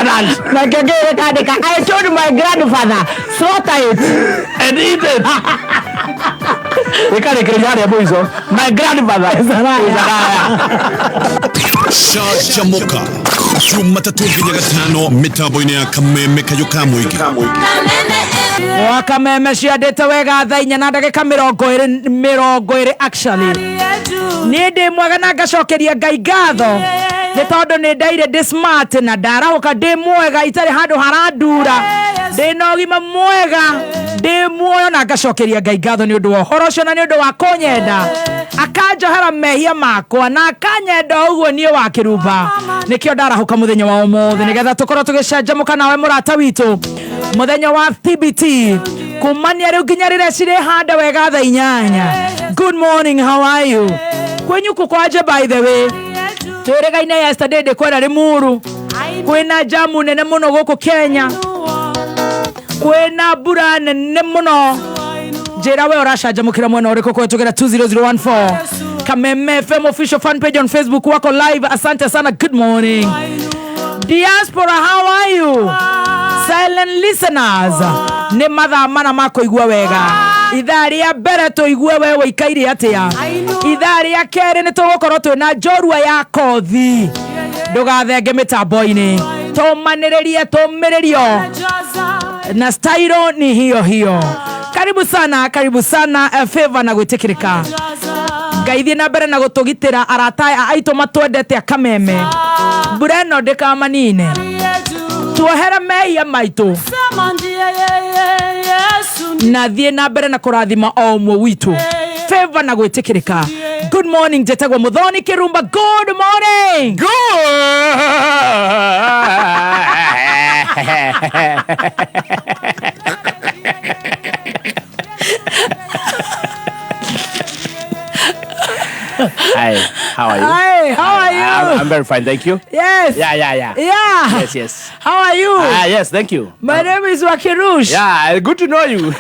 lunch. Na kĩo kĩrĩkandĩka, "I told my grandfather, slaughter it and eat it." Ĩkarĩkĩrĩria harĩa mũico, "My grandfather is a liar." Canjamũka Jumatatũ nginya Gatano mĩtambo-inĩ ya Kameme Kayũ ka Mũingĩ. Wa Kameme ciandĩte wega thaa 4 na ndagĩka 20, 20 actually. Niĩ ndĩ mwega na ngacokeria Ngai ngatho nĩ tondũ nĩ ndaire ndĩ smart na ndarahũka ndĩ mwega, itarĩ handũ harandura, ndĩ na ũgima mwega, ndĩ muoyo, na ngacokeria Ngai ngatho nĩ ũndũ wa ũhoro ũcio na nĩ ũndũ wa kũnyenda, akanjohera mehia makwa na akanyenda o ũguo niĩ wa Kĩrumba. Nĩkĩo ndarahũka mũthenya wa ũmũthĩ nĩgetha tũkorwo tũgĩcanjamũka nawe mũrata witũ mũthenya wa TBT kumania rĩu nginya rĩrĩa cirĩhanda wega thaa 8. Good morning, how are you? Kwenyu kũkwanje? By the way, twĩrĩgaine yesterday ndĩkwera Rĩmuru kwĩna jamu nene mũno gũkũ Kenya, kwĩna mbura nene mũno. Njĩra we ũracanjamũkĩra mwena ũrĩkũ kũhetũkĩra 20014. Kameme FM official fan page on Facebook wako live. Asante sana, good morning. Diaspora, how are you? Silent listeners, nĩ mathaa 4 ma kũigua wega. Ithaa rĩa mbere tũigue we wĩikaire atĩa. Ithaa rĩa kerĩ nĩ tũgũkorwo twĩna njorua ya kothi. Ndũgathenge mĩtambo-inĩ, tũmanĩrĩrie, tũmĩrĩrio na stairo ni hiyo hiyo. Karibu sana, karibu sana. Favor na gwĩtĩkĩrĩka. Ngai thiĩ na mbere na gũtũgitĩra, arata aya aitũ matwendete akameme, mbura ĩno ndĩkamanine, tuohere mehia maitũ na thiĩ na mbere na kũrathima o ũmwe witũ. Favor na gwĩtĩkĩrĩka. Good morning, njĩtagwo Mũthoni Kĩrumba. Good morning. Good. Hi, how are you? Hi, how are you? I'm very fine, thank you. Yes. Yeah. Yes. How are you? Ah, yes, thank you. My name is Wakirush. Yeah, good to know you.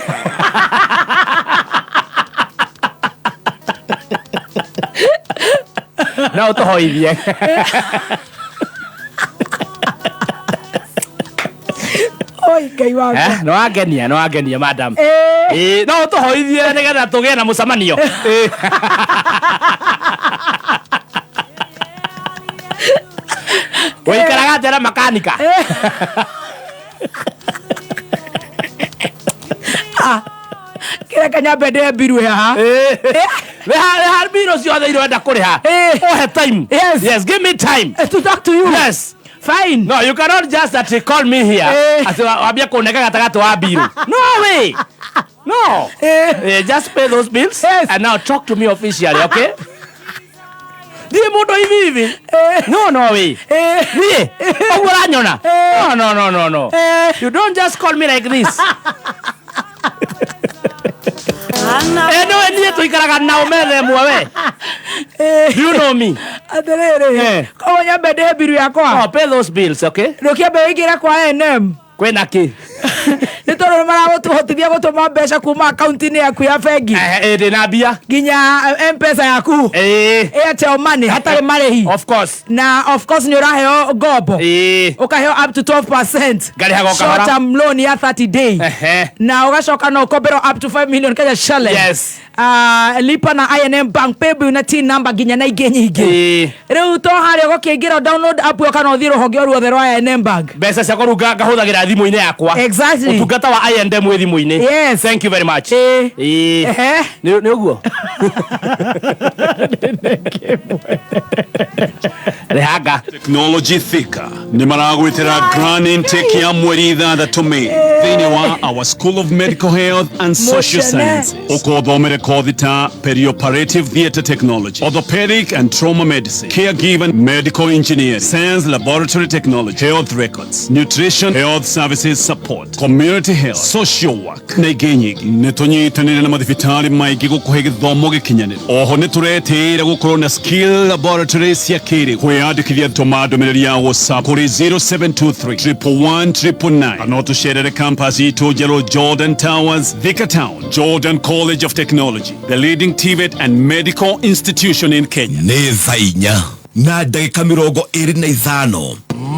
No ũtũhoithie. Oi, Ngai wakwa. Eh, nĩ wangenia, nĩ wangenia, madam. Eh. Ĩĩ, no ũtũhoithie nĩgetha tũgĩe na mũcemanio. Ĩĩ. Ũikaraga atĩa na makanika? Kĩreka nyambe ndĩhe mbiru haha. Rĩha mbirũ ciothe irenda kũrĩha. Eh. Ũhe time. Yes. Yes, give me time. To talk to you. Yes. Fine. No, you cannot just that call me here. Eh. Ati wambia kũnenga gatagatĩ wa mbiru. No way. No. Eh. Eh, just pay those bills Yes. and now talk to me officially, okay? Ndiĩ mũndũ hivi hivi. Eh. No, no way. Eh. Niĩ ũguo ũranyona. Eh. No, no, no, no, no. Eh. You don't just call me like this. Eh, no, niĩ tũikaraga nao metha ĩmwe we. Eh. Do you know me? Atĩrĩrĩ. Eh. Koguo nyambe ndĩhe mbiru yakwa. Oh, pay those bills, okay? Ndũkĩambe ũingĩre kwa NM. Kwĩna kĩ? Nĩ tondũ nĩ maragũtũhotithia gũtũma mbeca kuma akaunti-inĩ yaku ya bengi Eh, eh, ndĩna mbia. nginya M-Pesa yaku. Eh. Airtel Money hatarĩ marĩhi. Of course. Na of course nĩ ũraheo ngombo. Eh. Ũkaheo up to 12% Ngarĩhaga o kahora. short term loan ya 30 day. Ehe. Na ũgacoka no ũkomberwo up to 5 million Kenya shilling. Yes. Lipa na I&M Bank paybill na TIN number nginya na ingĩ nyingĩ. Ĩĩ. Rĩu to harĩa ũgũkĩingĩra, download app ĩyo kana ũthiĩ rũhonge o ruothe rwa I&M Bank. Mbeca ciakwa rĩu ngahũthagĩra thimũ-inĩ yakwa. Exactly. Ũtungata wa I&M wĩ thimũ-inĩ. Yes. Thank you very much. Ĩĩ. Ĩĩ. Ehe. Nĩ ũguo rĩhanga. Technology Thika nĩ maragwĩtĩra grand intake ya mweri 6 May thĩinĩ wa our School of Medical Health and Social Mũcene. Sciences. Ũkothomere kothi ta perioperative theatre technology, orthopedic and trauma medicine, caregiver, medical engineering, science laboratory technology, health records, nutrition, health services support, community health, social work na ingĩ nyingĩ. Nĩ tũnyitanĩire na mathibitarĩ maingĩ gũkũhe gĩthomo gĩkinyanĩru. Oho nĩ tũretĩĩra gũkorwo na skill laboratory cia kĩrĩu. Kwĩyandĩkithia, tũma ndũmĩrĩri ya WhatsApp kũrĩ 0723 111 999 kana ũtũcerere campus itũ njerũ, Jordan Towers, Thika Town. Jordan College of Technology, the leading TVET and medical institution in Kenya. Nĩ thaa 4 na ndagĩka 25.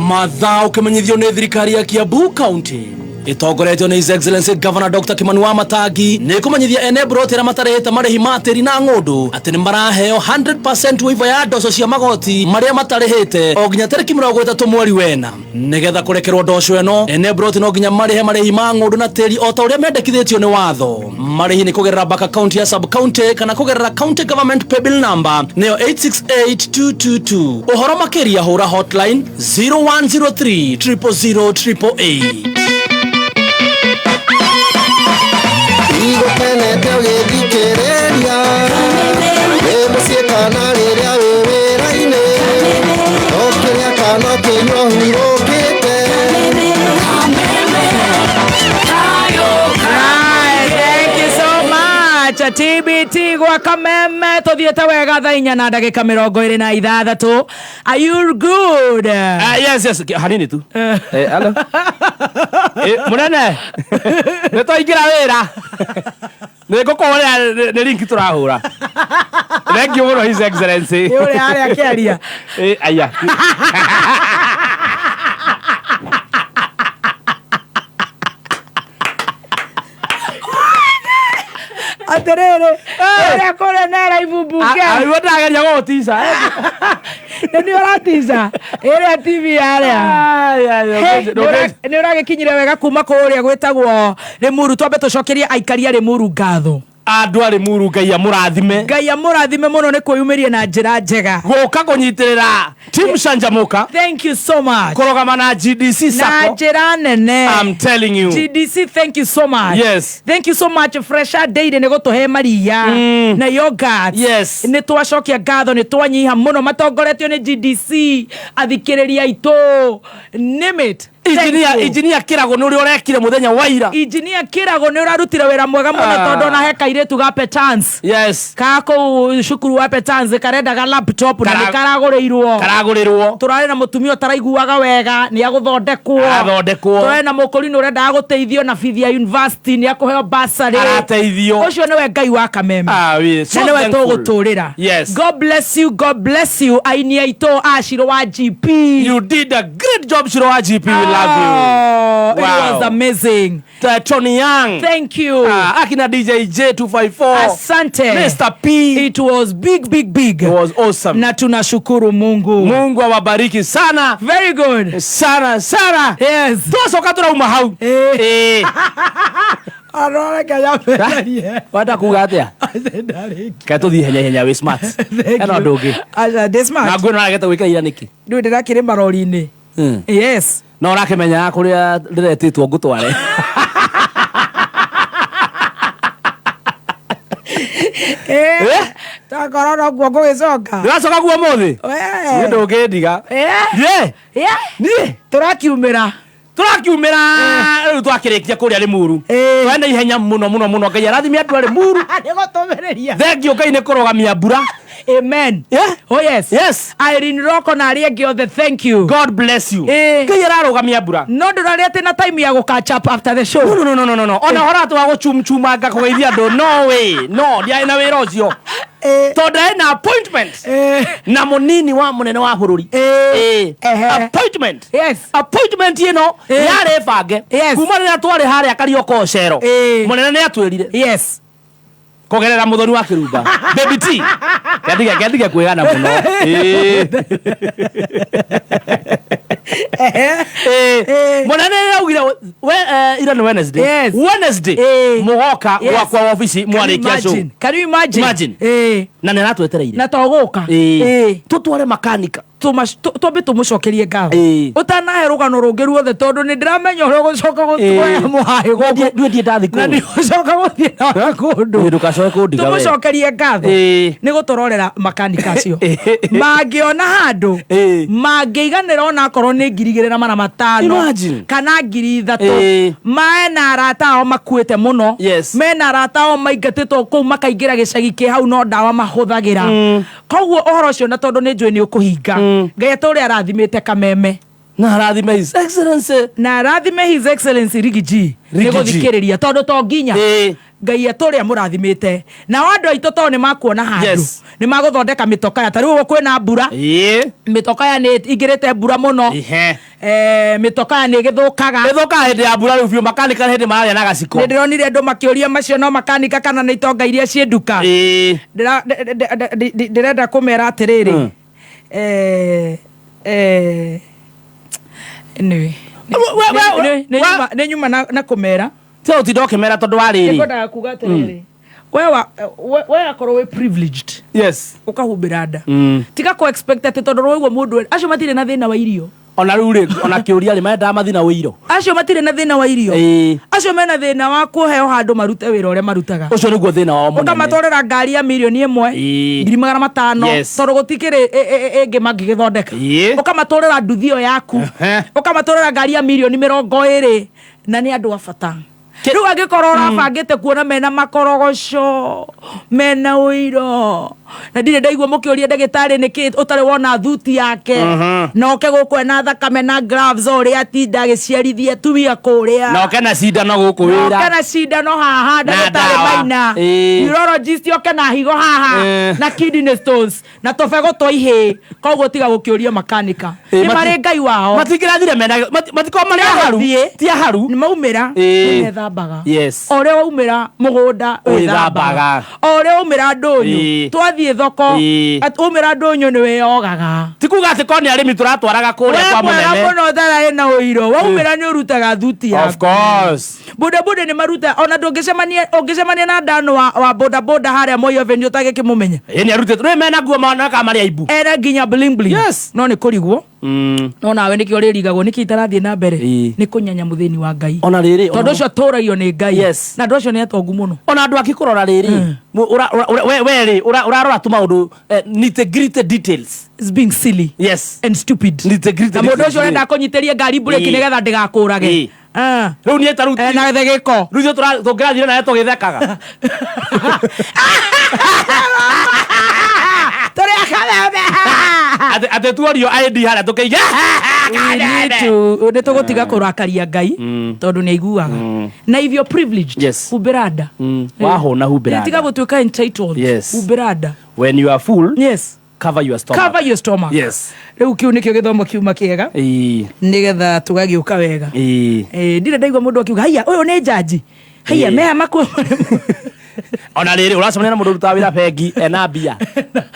Mathaa ũkĩmenyithio nĩ thirikari ya Kiambu County ĩtongoretio nĩ His Excellency Governor Dr. Kimani wa Matangi nĩ kũmenyithia ene mburoti arĩa matarĩhĩte marĩhi ma tĩri na ng'ũndũ atĩ nĩ maraheo 100% waiver ya ndoco cia magoti marĩa matarĩhĩte o nginya tarĩki 30 mweri wena. Nĩgetha kũrekerwo ndoco ĩno, ene mburoti no nginya marĩhe marĩhi ma ng'ũndũ na tĩri o ta ũrĩa mendekithĩtio nĩ watho. Marĩhi nĩ kũgerera bank account ya sub county kana kũgerera county government paybill number nĩyo 868222. Ũhoro makĩria hũra hotline 0103 000 888. Igũkenete ũgĩthikĩrĩria wĩ mũciĩ kana rĩrĩa wĩ wĩra-inĩ, ũkĩrĩa kana ũkĩnyua ũhurũkĩte. Right, thank you so much. TBT gwa Kameme tuthiĩte wega thaa inya na ndagĩka 26. Are you good? Yes, yes, hanini tu. Hello. Munene. Nĩ twaingĩra wĩra. Nĩ ngũkũhũrĩra nĩ link tũrahũra. Thank you mũno, His Excellency. Nĩ ũrĩa arĩa akĩaria. Aya. Atĩrĩrĩ, ũrĩa kũrĩa na live mbunge. Arĩguo ndĩrageria gũgũtica. Nĩ nĩ ũratica. Ĩrĩa TV yarĩa. Hey, nĩ ũragĩkinyire wega kuma kũrĩa gwĩtagwo Rĩmuru. Twambe tũcokerie aikari a Rĩmuru ngatho. Andũ a Rĩmuru, Ngai amũrathime. Ngai amũrathime mũno nĩ kwĩyumĩria na njĩra njega. Gũka kũnyitĩrĩra Team Canjamũka. Thank you so much. Kũrũgama na GDC Na Sacco. njĩra nene. I'm telling you. GDC, thank you so much. Yes. Thank you so much Fresha Dairy nĩ gũtũhe maria na yogurt. Yes. Nĩ twacokia ngatho, nĩ twanyiha mũno matongoretio nĩ GDC athikĩrĩria aitũ. Name it. Thank Engineer, you. engineer Kĩrago nĩ ũrĩa ũrekire mũthenya wa ira. Engineer Kĩrago nĩ ũrarutire wĩra mwega mũno Ah. tondũ ona he kairĩtu ga Petans. Yes. Ka kũu cukuru wa Petans karendaga laptop na nĩ karagũrĩirwo. Karagũrĩrwo. Tũrarĩ na mũtumia ũtaraiguaga wega nĩ agũthondekwo. Arathondekwo. Tũrarĩ na mũkũrinũ ũrendaga gũteithio na bithi ya university nĩ akũheo bursary. Arateithio. Ũcio nĩwe Ngai wa Kameme. Ah, we so Na nĩwe thankful. tũgũtũrĩra. Yes. God bless you, God bless you aini aitũ a Shiro wa GP. You did a great job, Shiro wa GP. We love you. Oh, it Wow. was amazing. Tony Young. Thank you. Akina DJ J254. Asante. Mr. P. It was big, big, big. It was awesome. Na tunashukuru Mungu. Mungu awabariki sana. Very good. Sana sana. Yes. Twacoka tũrauma hau. Wenda kuga atĩa? Kaĩ tũthiĩ ihenya ihenya wĩ smart. Hena ũndũ ũngĩ. Aca, ndĩ smart. Na nguo nĩũragete gwĩkĩra ira nĩkĩ? Ndũĩ ndĩrakĩrĩ marori-inĩ. Yes. No ũrakĩmenyaga kũrĩa ndĩretĩtwo ngũtware. Takorwo noguo ngũgĩcoka. Ndĩracoka guo ũmũthĩ? Niĩ ndũngĩndiga. Niĩ? Niĩ? Tũrakiumĩra. Tũrakiumĩra rĩu twakĩrĩkia kũrĩa Rĩmuru. Twena ihenya mũno mũno mũno. Ngai arathime andũ a Rĩmuru. Nĩ gũtũmĩrĩria. Thengiũ Ngai nĩ kũrũgamia mbura. Amen. Yeah. Oh yes. Yes. Irene Roko na arĩa angĩ othe, thank you. God bless you. Ngai ararũgamia mbura. No ndũrarĩ atĩ na time ya gũ catch up after the show. No, no, no, no, no, no. Ona horo atĩ wa gũchumchumanga kũgeithia andũ, no way. No, ndiarĩ na wĩra ũcio. Tondũ ndarĩ na appointment na mũnini wa mũnene wa bũrũri. Appointment. Yes. Appointment ĩno yarĩ bange. Yes. Kuma rĩrĩa twarĩ harĩa Karioko Cero. Mũnene nĩ atwĩrire. Yes. Kũgerera mũthoni wa Kĩrumba. Baby T. Kendige kwĩgana mũno. Mũnene nĩ augire we ira nĩ Wednesday. Yes. Wednesday. Mũgoka Yes. gwakwa wabici Can you mwarĩkia show. imagine? Can you imagine? Imagine. Na nĩ aratwetereire. Na to gũka. Tũtware makanika. Twambe tũmũcokerie ngatho ũtanahe rũgano rũngĩ ruothe tondũ nĩ ndĩramenya ũrĩa ũgũcoka gũtwoya mũhaĩ gũkũ. Ndue ndathi Na nĩ ũcoka gũthiĩ nawe kũndũ. Ndũgacoke kũndiga we. Tũmũcokerie ngatho nĩ gũtũrorera makanika acio mangĩona handũ mangĩiganĩra ona akorwo nĩ 2500 Imagine. kana 3000. Mena arata ao makuĩte mũno. Yes. Mena arata ao maingatĩtwo kũu makaingĩra gĩcagi kĩ hau no ndawa mahũthagĩra. Koguo ũhoro ũcio na tondũ nĩ njũĩ nĩ ũkũhinga, Ngai atũre arathimĩte Kameme. Na arathime His Excellency. Na arathime His Excellency Riggy G. Nĩ Riggy G. gũthikĩrĩria tondũ to nginya Ngai atũrĩ amũrathimĩte. Nao andũ aitũ tondũ nĩ makuona handũ nĩ magũthondeka mĩtokaya. Ta rĩu ũguo kwĩna mbura, mĩtokaya nĩ ingĩrĩte mbura mũno. Mĩtokaya nĩ ĩgĩthũkaga. Ĩthũkaga hĩndĩ ya mbura rĩu biũ, makanika nĩ hĩndĩ mararĩa na gaciko. Nĩ ndĩronire andũ makĩũria macio no makanika kana nĩ itonga iria ciĩ nduka. Ndĩrenda kũmera atĩrĩrĩ, anyway, nĩ nyuma na kũmera. Tiga gũtinda ũkĩmera tondũ wa rĩrĩ. Nĩngwendaga kuga atĩrĩrĩ, we akorwo wĩ privileged, ũkahumbĩra nda. Tiga kũ expect atĩ tondũ rwaigua mũndũ acio matirĩ na thĩna wa irio. Ona rĩu rĩ, ona kĩũria rĩ, marendaga mathi na ũiro. Acio matirĩ na thĩna wa irio. Acio mena thĩna wa kũheo handũ marute wĩra ũrĩa marutaga. Ũcio nĩguo thĩna wao mũnene. Ũkamatwarĩra ngari ya 1,500,000, 500,000, tondũ gũtikĩrĩ ĩngĩ mangĩgĩthondeka. Ũkamatwarĩra nduthi ĩyo yaku, ũkamatwarĩra ngari ya 20,000,000, na nĩ andũ a bata. Rĩu angĩkorwo ũrabangĩte kuona mena makorogoco, mena ũiro, na ndirĩ ndaigua mũkĩũria ndagĩtarĩ nĩkĩ ũtarĩ wona thuti yake, na oke gũkũ ena thakame na gloves o ũrĩa atinda agĩciarithia atumia kũrĩa, na oke na cindano gũkũ na oke wĩra, na cindano haha, na ndagĩtarĩ ndawa. Maina, urologist oke na higo haha, na kidney stones na tũbegũ twa ihĩĩ. Koguo tiga gũkĩũria makanika nĩ marĩ Ngai wao. Matingĩrathire mena matikorwo marĩ aharu. Gũthiĩ. Ti aharu. Nĩ maumĩra, nĩ methambaga. O ũrĩa waumĩra mũgũnda wĩthambaga. O ũrĩa waumĩra ndũnyũ, twathiĩ thoko, waumĩra ndũnyũ nĩ wĩyogaga. Ti kuga atĩ korwo nĩ arĩmi tũratwaraga kũrĩa We kwa mwega mũnene. Mũno ũtararĩ na ũiro, waumĩra nĩ ũrutaga thuti Of yaku. course. Boda boda nĩ maruta, ona ndũngĩcemania, ũngĩcemania na ndano wa boda boda harĩa Moi Avenue ũtagĩkĩmũmenya. Ĩ nĩ arutĩtwo rĩu mena nguo moneka marĩ aibu. Ena nginya bling bling. No nĩ kũrigwo, no nawe nĩkĩo ũrĩrigagwo nĩkĩ itarathiĩ na mbere. Nĩ kũnyanya mũthĩni wa Ngai, Ona rĩrĩ, tondũ ũcio atũragio nĩ Ngai. Na andũ acio nĩ atongu mũno. Ona andũ angĩ kũrora rĩrĩ, we rĩ ũrarora tu maũndũ nitty gritty details. It's being silly and stupid. Nitty gritty Na mũndũ details, ũcio ũrenda kũnyitĩrie ngari breki nĩgetha ndĩgakũrage. Rĩu niĩ ta rĩu Ena gĩko. Rĩu ithuĩ tũngĩrathire nawe tũgĩthekaga. Tũrĩ akameme. Atĩ tuorio ID harĩa tũkĩige. We need to, nĩ tũgũtiga kũrakaria Ngai tondũ nĩ aiguaga. Na if you're privileged, humbĩra nda. Wahũna humbĩra Tiga nda. gũtuĩka entitled. Humbĩra nda. When you are full, cover your stomach. Cover your stomach. Rĩu kĩu nĩkĩo gĩthomo kiuma kĩega, nĩgetha tũgagĩũka wega. Ndirĩ ndaigua mũndũ akiuga haiya ũyũ nĩ njanji, haiya meha makuo. Ona rĩrĩ ũracemania na mũndũ ũrutaga wĩra bengi ena mbia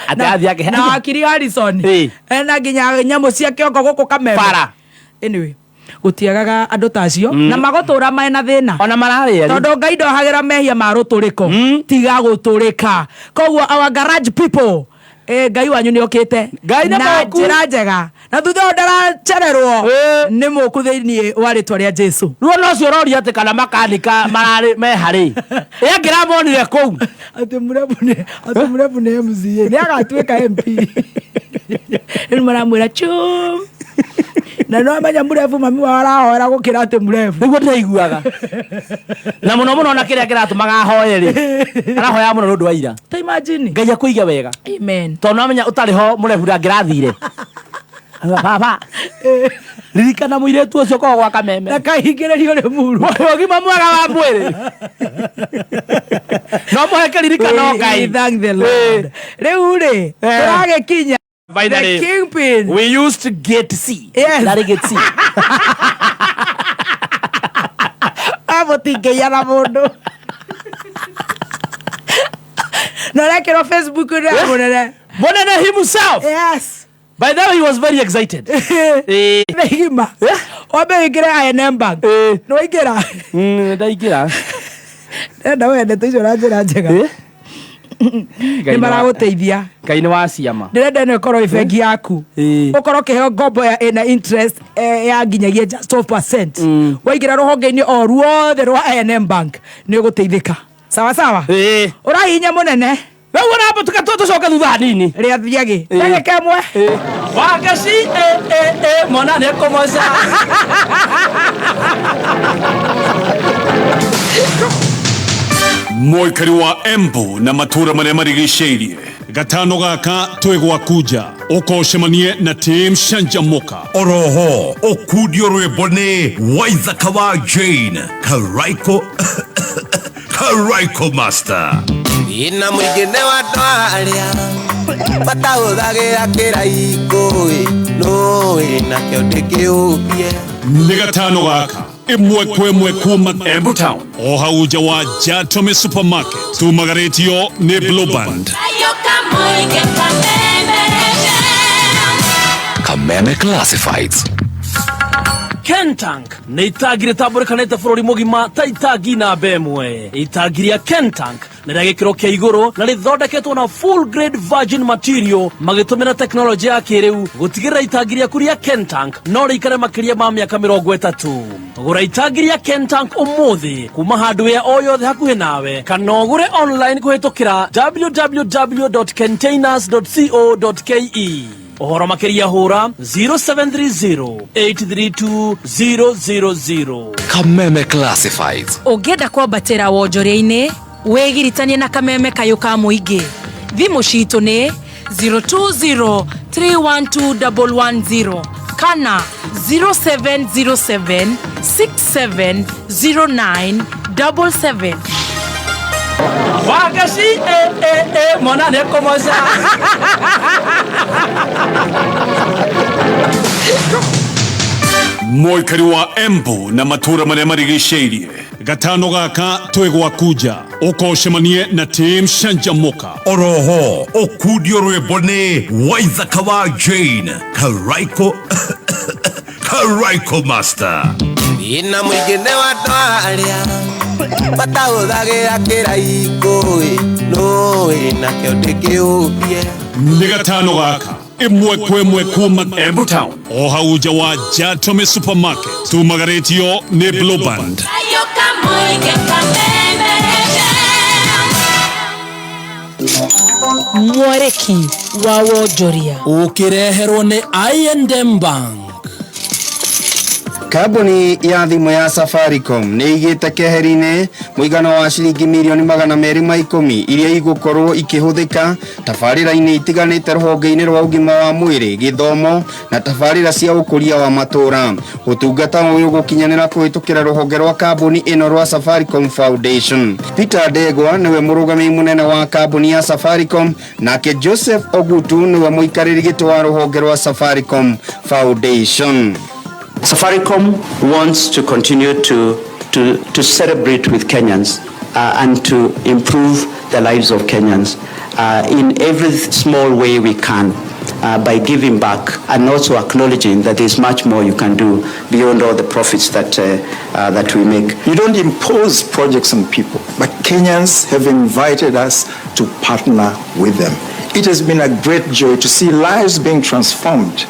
atĩ athiĩ akĩhe Na wakiri Harrison ena nginya nyamũ cia kĩongo gũkũ Kameme. Bara. Anyway, gũtiagaga andũ ta acio na magũtũra mena thĩna. Ona mararĩa rĩ. Tondũ Ngai ndohagĩra mehia ma rũtũrĩko. Tiga gũtũrĩka. Koguo our garage people, Ngai wanyu nĩ okĩte Ngai nĩ na mũku. njĩra njega, na thutha ũyũ ndaracererwo, nĩ mũku thĩinĩ wa rĩtwa rĩa Jesu. Rĩu ona ũcio ũroria atĩ kana makanika mararĩ meharĩ ĩ angĩramonire kũu. Atĩ mũrebu nĩ MCA, nĩ agatuĩka MP. Rĩu maramwĩra chum, na no amenya mũrebu mami wao arahoera gũkĩra atĩ mũrebu. Nĩguo ndĩraiguaga na mũno mũno, na kĩrĩa kĩratũmaga ahoe rĩ, arahoyaga mũno nĩ ũndũ wa ira. Ta imagine. Ngai akũige wega. Amen. Tondũ namenya ũtarĩ ho mũrebu ndangĩrathire. Auga, "Baba, ririkana mũirĩtu ũcio ũkoragwo gwa Kameme." Na kahingĩrĩrio rĩ muru. Ũgima mwega wa mwĩrĩ no mũhe kĩririkano. We Ngai. thank the Lord. Rĩu rĩ, tũragĩkinya Finally, the kingpin. We used gate C. Darĩ gate C. Amũtingĩia na mũndũ na ũrekĩrwo Facebook nĩ mũnene. Mũnene himself. By the way, he was very excited. Nĩ gima wambe wĩingĩre I&M Bank. Nĩ waingĩra? Ndaingĩra. Enda wendete icio na njĩra njega, nĩ maragũteithia. Ngai nĩ wa ciama. Ndĩrenda ĩno ĩkorwo ĩ bengi yaku, ũkorwo ũkĩheo ngombo ya ĩna interest ya nginyagia just 12%. Waingĩra rũhonge-inĩ o ruothe rwa I&M Bank nĩ ũgũteithĩka. Sawa sawa. Ũrahihinya mũnene. Rĩu ũramba tũcoke thutha hanini. Rĩa thiagĩ ndagĩka ĩmwe. Wangeci mwana nĩ ekũmoca. Mũikari wa Embu na matũũra marĩa marigicĩirie, gatano gaka twĩ gwaku nja, ũkocemanie na team Canjamuka. Oroho ũkundio rwĩmbo nĩ Waithaka wa Jane Karaiko. Karaiko Master. Ina mũingĩ nĩ wa andũ arĩa matahũthagĩra kĩraikũ nũĩ nakĩo ndĩkĩũmbie. Nĩ gatano gaka ĩmwe kwa ĩmwe kuma Embu Town o hau nja wa Jatomi Supermarket tumagarĩtio nĩ Blue Band. Kameme Classifieds. Kentank nĩ itangi rĩtambũrĩkanĩte bũrũri mũgima ta itangi namba ĩmwe. Itangi rĩa Kentank nĩ rĩa gĩkĩro kĩa igũrũ na rĩthondeketwo na full grade virgin material magĩtũmĩra tekinoronjĩ ya kĩrĩu gũtigĩrĩra itangi rĩaku rĩa Kentank no rĩikare makĩria ma mĩaka 30. Gũra itangi rĩa Kentank ũmũthĩ kuma hardware o yothe hakuhĩ nawe kana ũgũre online kũhĩtũkĩra www.containers.co.ke. Ũhoro makĩria hũra 0730 832 000. Kameme Classifieds. Ũngĩenda kwambatĩra wonjoria-inĩ wĩgiritanie na Kameme kayũ ka mũingĩ. Thimũ citũ nĩ 020 312 110 kana 0707 670977. Wagaci eh eh eh mwana nĩ ekũmoca. Mũikari wa Embu na matũra marĩa marigicĩirie gatano gaka twĩ gwaku nja ũkocemanie na team Canjamuka. Oroho ũkundio rwĩmbo nĩ Waithaka wa Jane Karaiko Karaiko Master. Ina mũingĩ nĩ wa andũ arĩa matahũthagĩra kĩraikũ nũĩ nakĩo ndĩkĩũmbie. Nĩ gatano gaka ĩmwe kwa ĩmwe kuma Embu Town o hau nja wa Jatomi Supermarket tumagarĩtio nĩ Blue Band. Mwareki wa wonjoria. Ũkĩreherwo nĩ I&M Bank. Kambuni ya thimũ ya Safaricom nĩ igĩte keheri-inĩ mũigana wa ciringi mirioni 210 iria igũkorwo ikĩhũthĩka tabarĩra-inĩ itiganĩte rũhonge-inĩ rwa ũgima wa mwĩrĩ, gĩthomo na tabarĩra cia ũkũria wa matũra. Ũtungata ũyũ gũkinyanĩra kũhĩtũkĩra rũhonge rwa kambuni ĩno rwa Safaricom Foundation. Peter Ndegwa nĩwe mũrũgamĩrĩri mũnene wa kambuni ya Safaricom, nake Joseph Ogutu nĩwe mũikarĩri gĩtĩ wa rũhonge rwa Safaricom Foundation. Safaricom wants to continue to celebrate with Kenyans and to improve the lives of Kenyans in every small way we can by giving back and also acknowledging that there's much more you can do beyond all the profits that we make. You don't impose projects on people, but Kenyans have invited us to partner with them. It has been a great joy to see lives being transformed.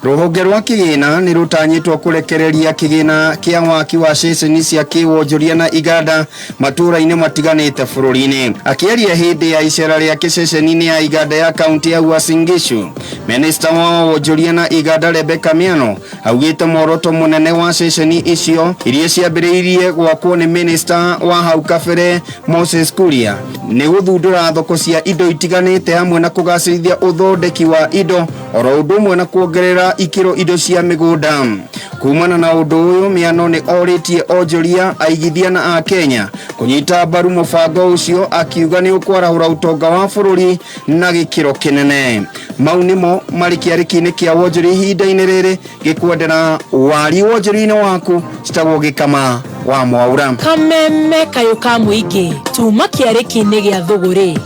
Rũhonge rwa kĩgĩna nĩ rũtanyĩtwo kũrekereria kĩgĩna kĩa waki wa ceceni cia kĩwonjoria na iganda matũũra-inĩ matiganĩte bũrũri-inĩ. Akĩaria hĩndĩ ya icera rĩake ceceni-inĩ ya iganda ya kaunti ya Uasin Gishu, minista wa wonjoria na iganda Rebecca Miano augĩte muoroto mũnene wa ceceni icio iria ciambĩrĩirie gwakwo nĩ minista wa hau kabere Moses Kuria nĩ gũthundũra thoko cia indo itiganĩte hamwe na kũgacĩrithia ũthondeki wa indo oro ũndũ ũmwe na kuongerera ikĩro indo cia mĩgũnda. Kumana na ũndũ ũyũ, Miano nĩ orĩtie onjoria, aigithia na akenya kũnyita mbaru mũbango ũcio, akiuga nĩ ũkwarahũra ũtonga wa bũrũri na gĩkĩro kĩnene. Mau nĩmo marĩ kĩarĩki-inĩ kĩa wonjoria ihinda-inĩ rĩrĩ gĩkwendera wari wonjoria-inĩ waku citagwo Gĩkama wa Mwaura. Kameme kayũ ka mũingĩ tuma kĩarĩki-inĩ gĩa thũgũrĩ.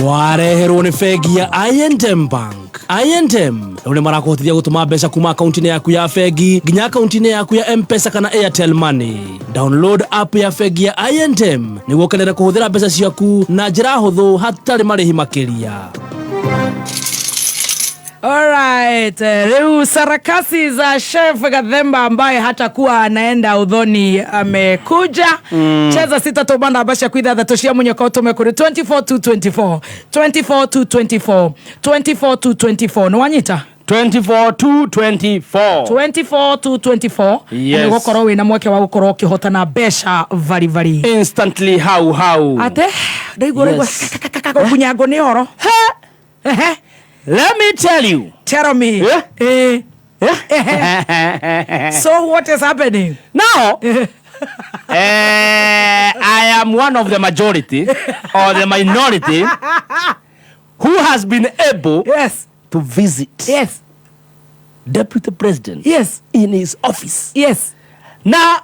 Wareherwo nĩ bengi ya I&M Bank. I&M rĩu nĩ marakũhotithia gũtũma mbeca kuma akaunti-inĩ yaku ya bengi nginya akaunti-inĩ yaku ya M-Pesa kana Airtel Money. Download app ya bengi ya I&M nĩguo ũkenere kũhũthĩra mbeca ciaku na njĩra hũthũ hatarĩ marĩhi makĩria. Alright, rĩu sarakasi za Chef Gathemba ambaye hatakuwa anaenda udhoni amekuja. Cheza sita tobanda abasha kwithathatũ cia munyaka ũtũme kũrĩ 24 to 24 24 to 24 24 to 24. Nĩ wanyita? 24 to 24. 24 to 24. Yes. Nĩ gũkorwo wĩna mweke wa gũkorwo ũkĩhotana mbeca varibari. Instantly hau hau. Ate ndaigua ũraigua gũkunyangwo nĩ horo. Ehe. Let me tell you. Tell me. Yeah? Eh. Yeah? So what is happening? Now, I am one of the majority or the minority who has been able yes to visit yes deputy president yes in his office. Yes. Now,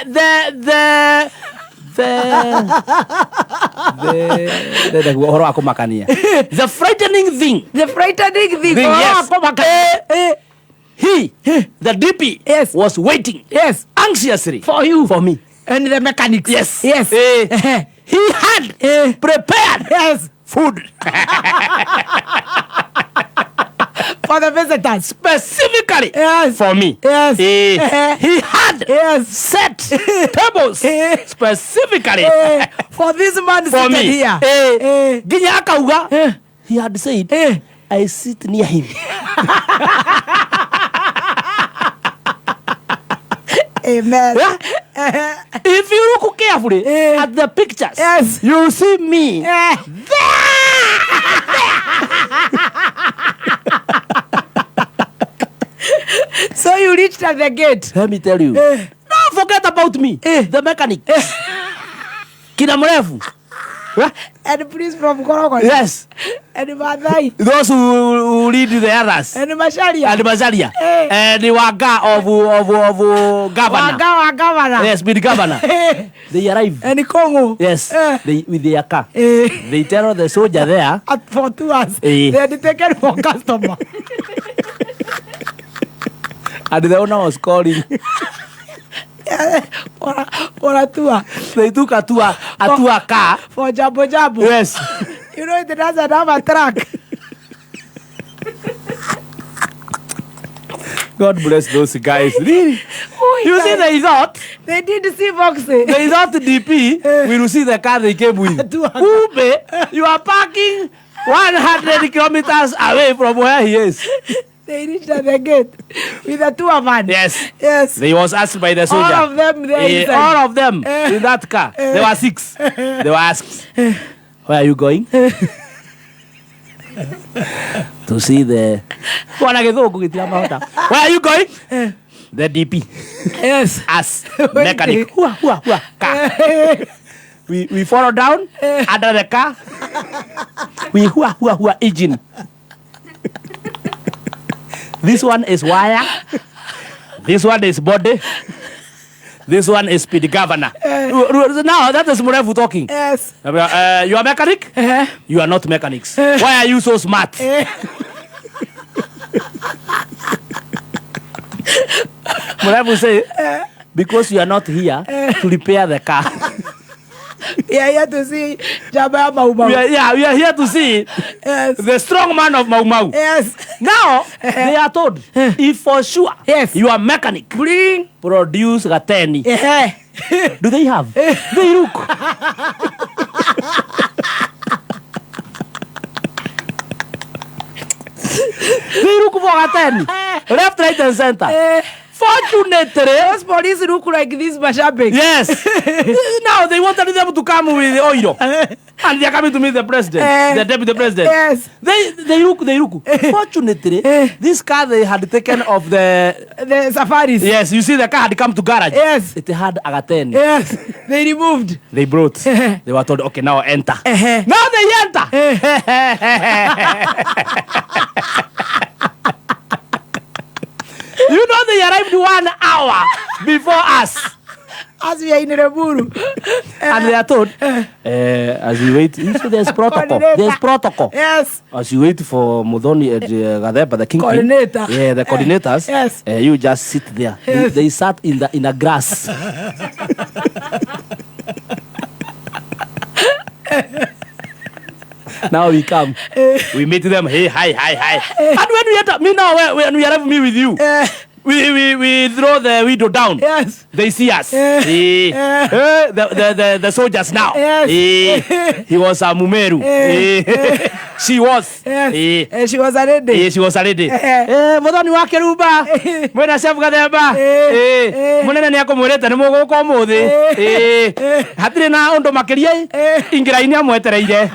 the ũhoro wa kũmakania, the frightening thing, the frightening thing, thing ũhoro wa yes. kũmakania. He, the DP, yes, was waiting, yes, anxiously for you, for me and the mechanics. Yes. Yes. He had prepared, yes, food for the visitors, specifically, yes, for me. Yes. He had, yes, set tables specifically for this man for seated me here. Nginya akauga, he had said, I sit near him. Amen. Yeah? If you look carefully at the pictures, yes, you see me there. So you reached at the gate. Let me tell you. No, forget about me. The mechanic. Kina Mrefu. And please from Korogoni. Yes. And Mathai. Those who lead the others. And Macharia. And Macharia. And the Wanga of governor. Wanga wa governor. Yes, with governor. They arrive. And Kongo. Yes. They, with their car. They tell the soldier there. At for 2 hours. They had taken for customer. And the owner was calling. For a tour. They took a tour car. For Jambo Jambo. Yes. You know it doesn't have a track. God bless those guys. Really. You see, they thought They did see Foxy. They thought DP will see the car they came with. Kumbe, you are parking 100 kilometers away from where he is. They reached at the gate with a tour van. Yes. Yes. They was asked by the soldier. All of them there inside. All of them in that car. There were six. They were asked, "Where are you going?" To see the. Wana gĩthũngũ gĩtiramahota. Where are you going? The DP. Yes. As mechanic. Hua, hua, hua, car. We follow down under the car. We hua, hua, hua engine. This one is wire. This one is body. This one is speed governor. Now that is Murefu talking. Yes. You are mechanic? You are not mechanics. Why are you so smart? Murefu say, because you are not here to repair the car. We are here to see Jaba Mau Mau. We are, yeah, we are here to see yes, the strong man of Mau Mau. Yes. Now, they are told, if for sure yes, you are mechanic, bring, produce gateni. Yeah. Do they have? They look. They look for gateni. Left, right, and center. Fortunately, those police look like this mashabik. Yes. Now they wanted them to come with the oil, and they are coming to meet the president, the deputy president. Yes. They look. Fortunately, this car they had taken of the safaris. Yes, you see the car had come to garage. Yes. It had agateni. Yes. They removed. They brought. They were told, "Okay, now enter." Now they enter. You know they arrived 1 hour before us. As we are in Limuru. And they are told, as we wait, you see there's protocol. There's protocol. Yes. As you wait for Muthoni and Gathemba, the kingpin. Coordinator. Yeah, the coordinators. Yes. You just sit there. Yes. They sat in a grass. Now we come. We meet them. "Hey, hi, hi, hi." And when we enter, me now, when we arrive, me with you, we throw the window down. Yes. They see us. The soldiers now. Yes. He was a Mumeru. She was. Yes. She was a lady. She was a lady. Muthoni wa Kiruba mwena Chef Gathemba. Munene nĩ akũmwĩrĩte nĩ mũgũka ũmũthĩ. Hatirĩ na ũndũ makĩria ingĩra-inĩ amwetereire.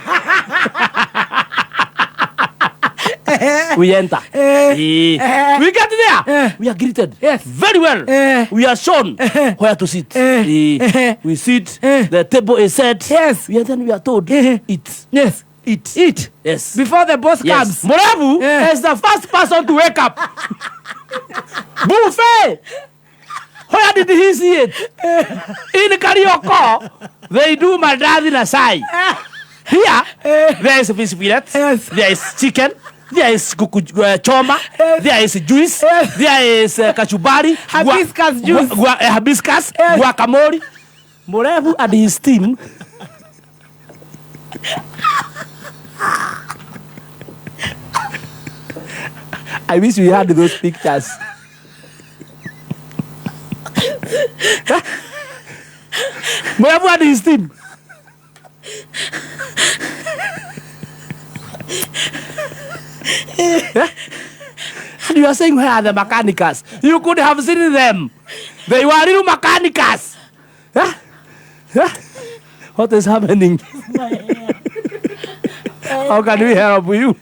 We enter. We get there. We are greeted. Yes. Very well. We are shown where to sit. We sit. The table is set. Yes. We are then we are told eat. Yes. Eat. Eat. Yes. Before the boss Yes. comes. Murevu is the first person to wake up. Buffet. Where did he see it? In Karioko, they do mandazi na sai. Here, there is fish fillet, Yes. there is chicken, there is kuku choma, Yes. there is juice, Yes. there is kachumbari, Hibiscus juice. Hibiscus, Yes. guacamole. Murevu and his team I wish we had those pictures. Murevu and his team. And you are saying, where are the mechanicals? You could have seen them. They were real mechanicals. Huh? Huh? What is happening? How can we help you?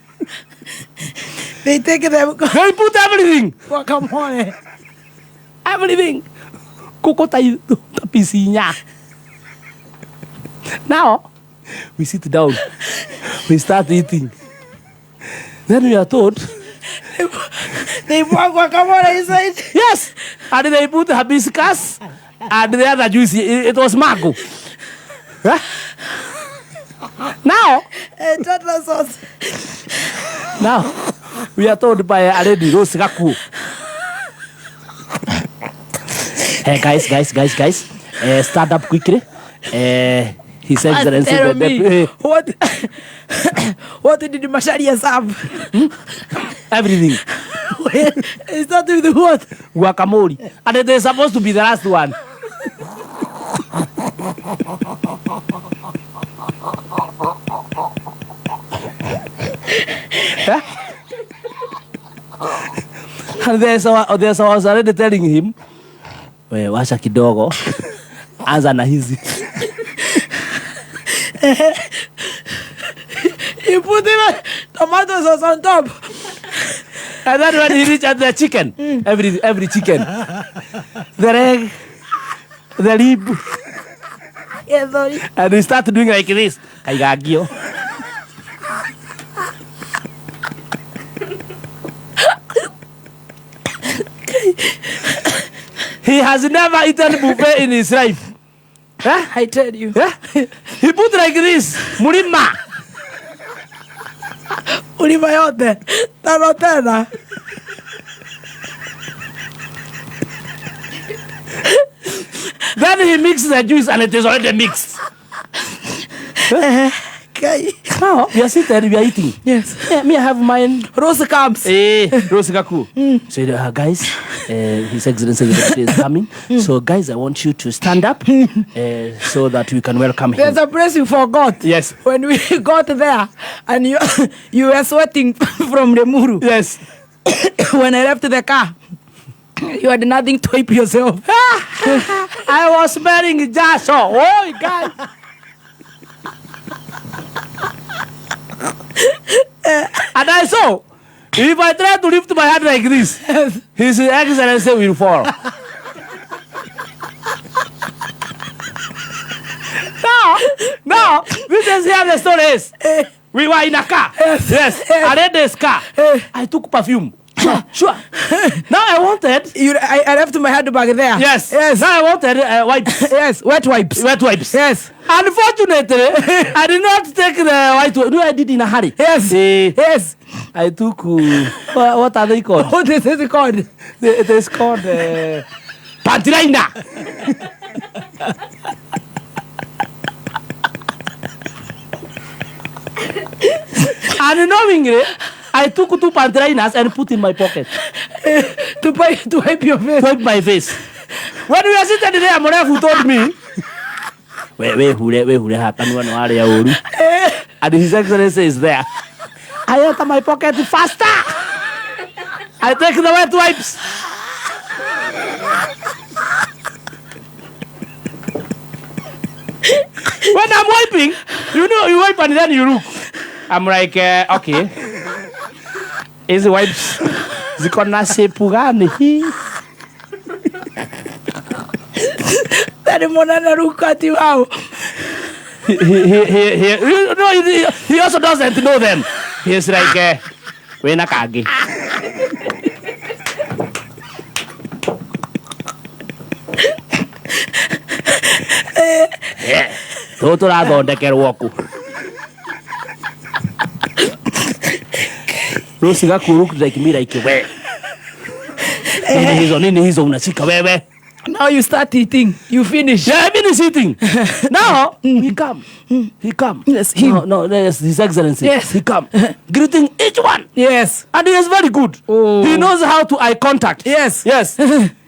They take them. They put everything. Guacamole. Everything. Koko tapisinya. Now, we sit down. We start eating. Then we are told, They put guacamole inside. yes. And they put hibiscus and the other juice. It was mango. Huh? Now, Tomato sauce. now, we are told by a lady, Rose Gaku. Hey, guys, stand up quickly. His Excellency, Tell the me, deputy, what did Macharia serve? Everything. It started with what? Guacamole. And it is supposed to be the last one. Huh? And there's I was already telling him, we washa kidogo, anza na hizi. He put even tomato sauce on top. And then when he reached at the chicken, every chicken, the leg, the rib, Yeah, sorry. and he started doing like this. Kaigagio. He has never eaten buffet in his life. Huh? I tell you. Huh? He put like this. Murima. Ulima yote. Tano tena. Then he mixed the juice and it is already mixed. Okay. Now, we are sitting, we are eating. Yes. Yeah, me, I have mine. Rose comes. Rose Gaku. So, guys, His Excellency the Deputy is coming. So, guys, I want you to stand up so that we can welcome him. There's a place you forgot. Yes. When we got there and you were sweating from the Limuru. Yes. When I left the car, you had nothing to wipe yourself. I was smelling jasho. Oh, guys. And I saw, if I try to lift my hand like this, His Excellency will fall. Now, this is here the story is. We were in a car. Yes. I read this car. I took perfume. Sure. Now I wanted. I left my handbag there. Yes. Yes. Now I wanted wipes. Yes. Wet wipes. Wet wipes. Yes. Unfortunately, I did not take the white wipes. No, I did in a hurry. Yes. Yes. I took. What are they called? What is it called? It is called panty liner. And knowingly, I took 2 panty liners and put in my pocket. To wipe your face. To wipe my face. When we were sitting there, Murefu told me, we hure hakanua no aria uru. And His Excellency is there. I enter my pocket faster. I take the wet wipes. When I'm wiping, you know, you wipe and then you look. I'm like, okay. Hizi wipes ziko na shape gani hii? Tari monana rukati wao. He also doesn't know them. He's like, wena kagi. Yeah. Tũtũ rathondekerwo kũ? Rosi gaku look like me like we. Nini hizo unashika wewe? Now you start eating. You finish. Yeah, I finish eating. Now he come. He come. Yes, him. No, yes, His Excellency. Yes. He come. Greeting each one. Yes. And he is very good. Oh. He knows how to eye contact. Yes. Yes.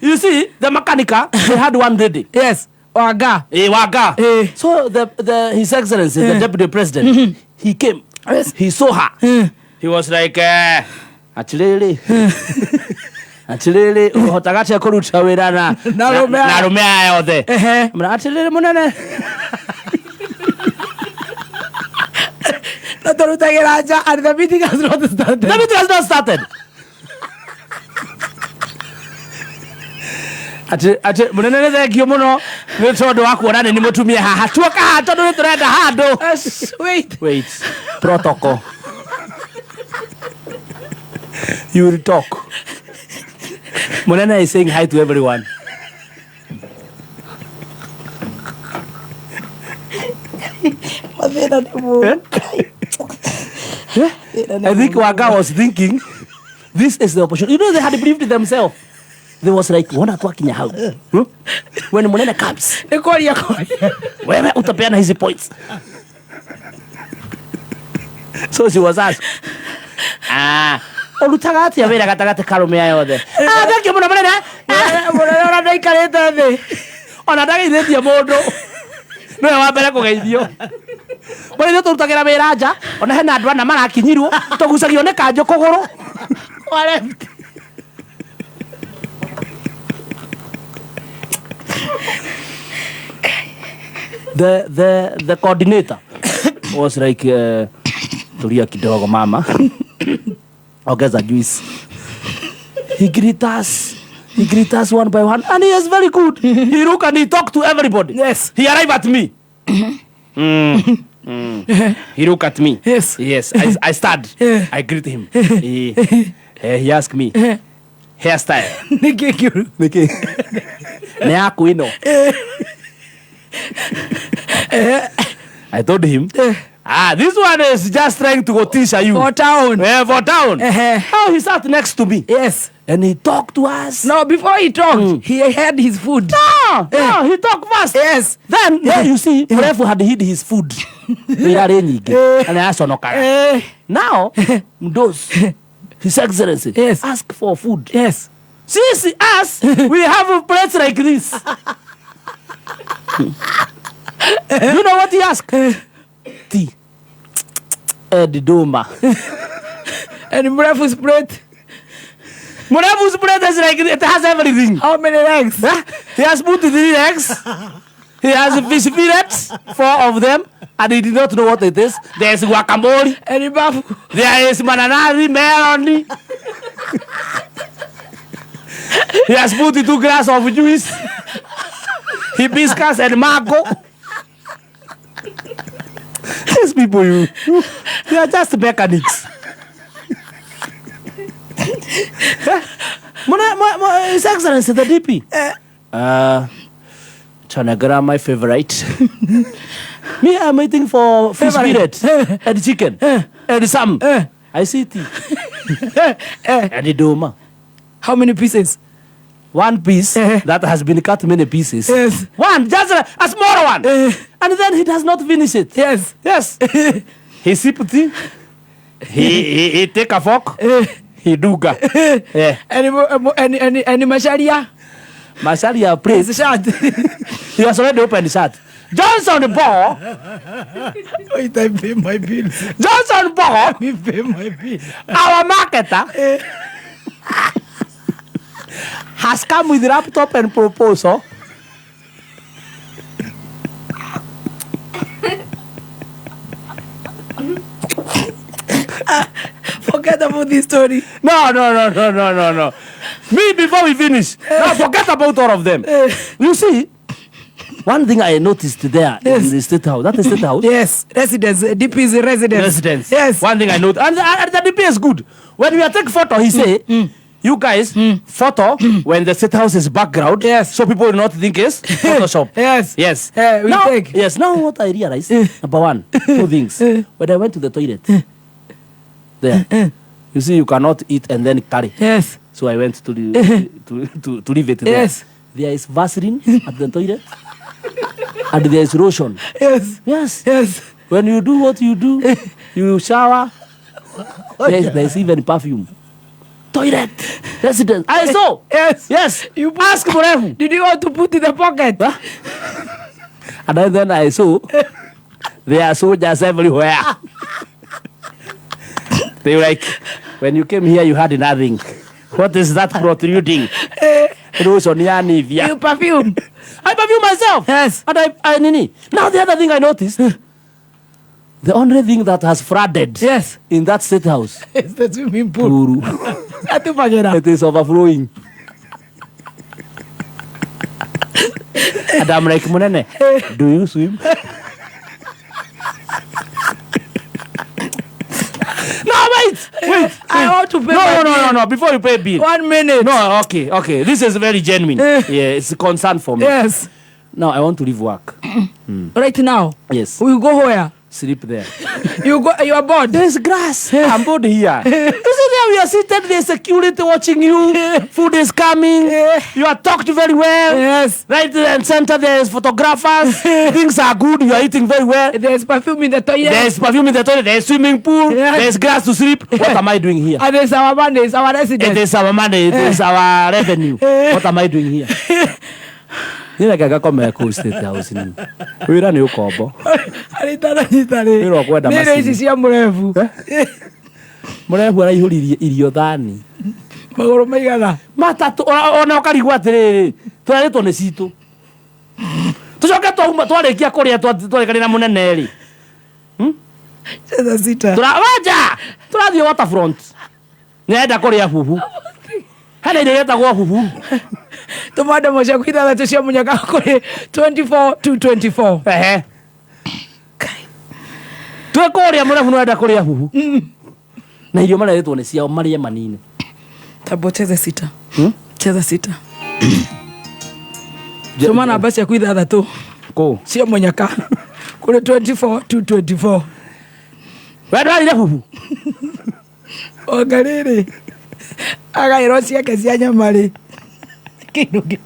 You see, the mechanica, they had one lady. Yes. Waga. Waga. So the His Excellency, the Deputy President, he came. Yes. He saw her. He was like, atiriri. Atiriri, uhotaga atia kuruta wira na arume aya othe. Atiriri munene. Na turutagira nja, and the meeting has not started. The meeting has not started. Ati munene nĩ thengio mũno nĩ tondũ wa kuona nĩ mũtumia haha. Tuoka haha tondũ nĩ tũrenda handũ. Wait. Protocol. You will talk. Munene is saying hi to everyone. I think Waga was thinking, this is the opportunity. You know, they had believed themselves. They was like, wana twakinya hau. When Munene comes, wewe utapeana hizi points. So she was asked, urutaga atia wira gatagati ka arume aya othe? Thank you muno munene. Munene ona ndaikarite thi. Ona ndageithĩtie mũndũ. Nĩwe wa mbere kũgeithio. Mbona ithuĩ tũrutagĩra wĩra nja, ona hena andũ ana marakinyirwo, tũgucagio nĩ kanjũ kũgũrũ. Kwa left. The coordinator was like, tulia kidogo mama. Ongeza juice. He greet us. He greet us one by one, and he is very good. He look and he talk to everybody. Yes. He arrive at me. He look at me. Yes. Yes. I stand. I greet him. He ask me, hairstyle. Niki. Ne yaku ino. I told him, this one is just trying to go teach you. For town. Yeah, for town. How he sat next to me. Yes. And he talked to us. No, before he talked, he had his food. No, he talked first. Yes. Then, you see, Mrefu had hid his food. Now, those, His Excellency, yes, ask for food. Yes. Since us, we have a plate like this. You know what he asked? Tea. And doma. And Mrefu's plate. Mrefu's plate is like, it has everything. How many eggs? He has put 3 eggs. He has fish fillets, 4 of them, and he did not know what it is. There is guacamole. And bafu. There is mananari, melon. He has put 2 glasses of juice, hibiscus and mango. These people, they are just mechanics. His Excellency, the DP. Chanagara, my favorite. Me, I'm waiting for fish fillet and chicken and some. I see tea. And the doma. How many pieces? 1 piece that has been cut many pieces. Yes. 1, just a small one. And then he does not finish it. Yes. Yes. He sip tea. He take a fork. He duga. Yeah. And Masharia? Masharia prays. Shirt. He has already opened the shirt. Johnson Ball. Wait, I pay my bills. Johnson Ball. I pay my bills. Our marketer has come with laptop and proposal. Forget about this story. No, no, no, no, no, no, no. Me, before we finish, now forget about all of them. You see, one thing I noticed there in the State House, that is State House? Yes, residence, DP's residence. Residence. Yes. One thing I noticed, and the DP is good. When we are taking photo, he say, you guys, photo when the State House is background, yes, so people will not think it's Photoshop. Yes. Yes. We now, take. Yes, now what I realized, number one, two things. When I went to the toilet, there, you see, you cannot eat and then carry. Yes. So I went to the, to leave it there. Yes. There is Vaseline at the toilet, and there is lotion. Yes. Yes. Yes. When you do what you do, you shower. There is even perfume. Toilet. Residence. I saw. Yes. Yes. You put, ask Murefu. Did you want to put in the pocket? Huh? And then I saw there are soldiers everywhere. They were like, when you came here, you had nothing. What is that protruding? You perfume. I perfume myself. Yes. And I nini. Now the other thing I noticed, the only thing that has flooded, yes, in that State House is the swimming pool. It is overflowing. And I'm like, Munene, do you swim? No, wait, wait. I want to pay. No, no. Before you pay bill. 1 minute. No, okay, okay. This is very genuine. Yeah, it's a concern for me. Yes. Now I want to leave work. Right now. Yes. We go where? Sleep there. You go. You are bored. There's grass. I'm bored here. You see there, we are seated. There's security watching you. Food is coming. You are talked very well. Yes. Right and center, there's photographers. Things are good. You are eating very well. There's perfume in the toilet. There's perfume in the toilet. There's swimming pool. Yes. There's grass to sleep. What am I doing here? And there's our money. It's our residence. It is our money. It is our revenue. What am I doing here? Nä kå State House nä wä ra nä å kombo Wĩra wa kwenda nä ici cia Murefu. Murefu araihå ririe irio thani magå maigana matatå ona å karigwo atä rä rä tå rarä two nä citå tå coke twarä kia kå rä a twarä kanä na må nene rä cheza sita wanja tå rathiä waterfront nä arenda kå rä a bubu hena irio iretagwo bubu. Tũmande ciaku ithathatũ cia mũnyaka kũrĩ 24 to 24. Ehe. Twĩ kũrĩa Mũrefu nĩarenda kũrĩa bubu na irio marehetwo nĩ ciao marĩe manini. Tabo cheza sita. Cheza sita. Tũma namba ciaku ithathatũ kũ cia mũnyaka kũrĩ 24 to 24. We ndwarire bubu? Anga rĩrĩ agaĩrwo ciake cia nyama rĩ kĩndũ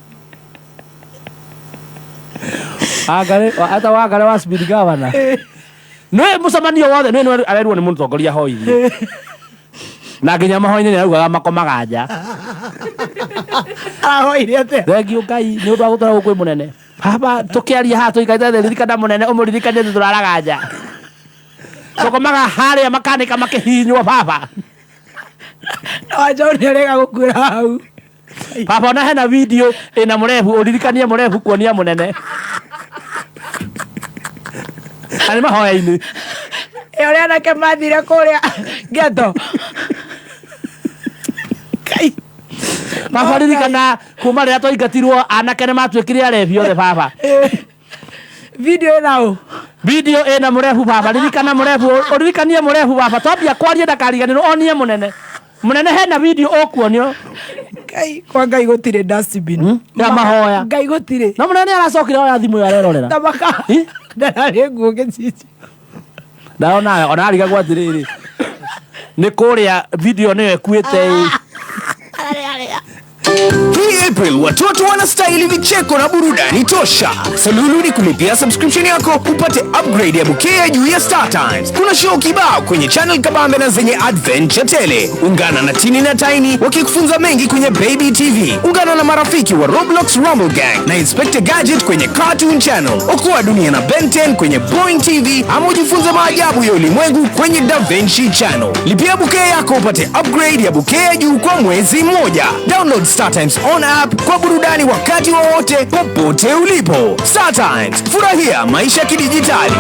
Angare ata wangare wa speed governor nä må cemanio wothe nä arerwo nä må tongoria hoithie na nginya mahoinä nä araugaga makomaga nja. Arahoire atä? Thengiå Ngai nä å ndå wa gå twaragwo kwä må nene baba tå kä aria haha tå ikarä te ririkana må nene å må ririkanie tå raraga nja tåkomaga harä a makanä ka makä hinywo baba. Wanjaũ nä arega gå kuä ra hau. Baba ona hena video ina Murefu uririkanie Murefu kuonia munene ari mahoya-inĩ ĩ ũrĩa anake mathire kũrĩa ghetto. Kai baba ririkana kuma rĩrĩa twaingatirwo anake nĩ matuĩkire arebi othe baba. Video ĩna ũ? Video ĩna Murefu baba ririkana Murefu uririkanie Murefu baba twambia kwaria ndakariganĩrwo onie munene munene hena video ũkuonio. Ngai kwa Ngai gũtirĩ dustbin ya mahoya. Ngai gũtirĩ. No munene aracokire oya thimũ ĩyo arerorera. Tamaka. Ndararĩ nguo gĩcicio. Ndaona ona arigagwo atĩrĩrĩ nĩ kũrĩa video nĩyo ĩkuĩte. Hii April watoto wanastahili vicheko na burudani tosha. Salulu ni kulipia subscription yako upate upgrade ya bouquet juu ya Star Times. Kuna show kibao kwenye channel kabambe na zenye adventure tele. Ungana na Tini na Tiny wakikufunza mengi kwenye Baby TV. Ungana na marafiki wa Roblox Rumble Gang na Inspector Gadget kwenye Cartoon Channel. Okoa dunia na Ben 10 kwenye Boeing TV ama ujifunze maajabu ya ulimwengu kwenye Da Vinci Channel. Lipia bouquet yako upate upgrade ya bouquet juu kwa mwezi mmoja. Download Star Times on app kwa burudani wakati wowote popote ulipo. Star Times, furahia maisha kidijitali.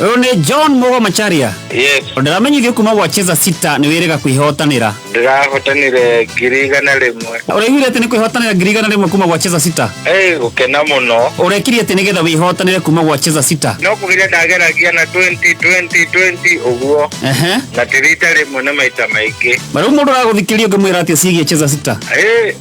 Ũyũ nĩ John Mugo Macharia. Yes. Ndĩramenyithio kuma gwa Cheza Sita nĩ wĩrĩga kwĩhotanĩra. Ndĩrahotanire 100,000. Ũraiguire atĩ nĩ kwĩhotanĩra 100,000 kuma gwa Cheza Sita? Ĩ gũkena mũno. Ũrekire atĩ nĩgetha wĩhotanĩre kuma gwa Cheza Sita? No kũgeria ndageragia na 20 20 20 ũguo. Ehe. Na ti rita rĩmwe na maita maingĩ. Na rĩu mũndũ ũragũthikĩrĩria ũngĩmwĩra atĩa ciĩgiĩ Cheza Sita? Ĩ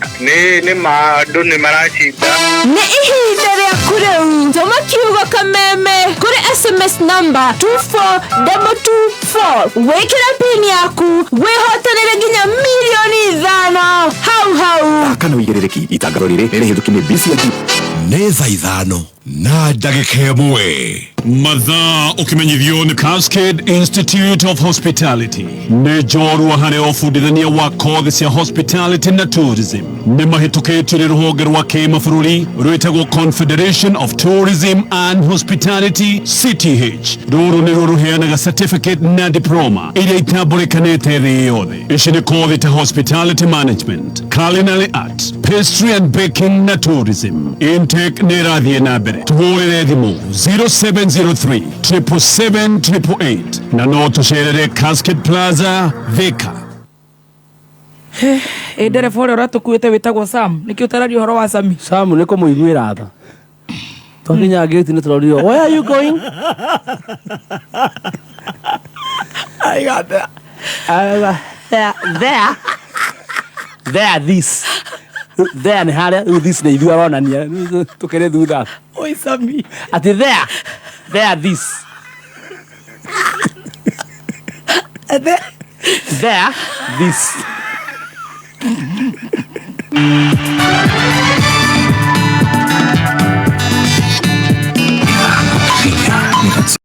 nĩ ma andũ nĩ maracinda. Nĩ ihinda rĩaku rĩu tũma kiugo kameme kũrĩ SMS number 24224 wĩkĩre pin yaku wĩhotanĩre nginya 5,000,000 hau hau. Kana wĩigĩrĩrĩki itangatho rĩrĩ nĩ rĩhĩtũkie nĩ BCLG. Nĩ thaa 5 na ndagĩka 1. Mathaa ũkĩmenyithio nĩ Cascade Institute of Hospitality nĩ njorua harĩ ũbundithania wa kothi cia hospitality na tourism nĩ mahĩtũkĩtio nĩ rũhonge rwa kĩmabũrũri rwĩtagwo Confederation of Tourism and Hospitality CTH. Rũrũ nĩruo rũheanaga certificate na diploma iria itambũrĩkanĩte thĩ yothe. Ici nĩ kothi ta hospitality management, culinary art, pastry and baking na tourism. Intake nĩ ĩrathiĩ na mbere. Tũhũrĩre thimũ 0703 777 888 na no tũcerere Cascade Plaza, Thika. Ĩ ndereba ũrĩa ũratũkuĩte wĩtagwo Sam nĩkĩ ũtararia ũhoro wa Sami? Sam nĩ kũmũiguĩra tha. Twakinya gate nĩ tũrorio, where are you going? I got that. There, there, there, this. There nĩ harĩa rĩu this nĩ ithuĩ aronania tũkĩrĩ thutha. Oi Sami. Atĩ there, there, this. There, this.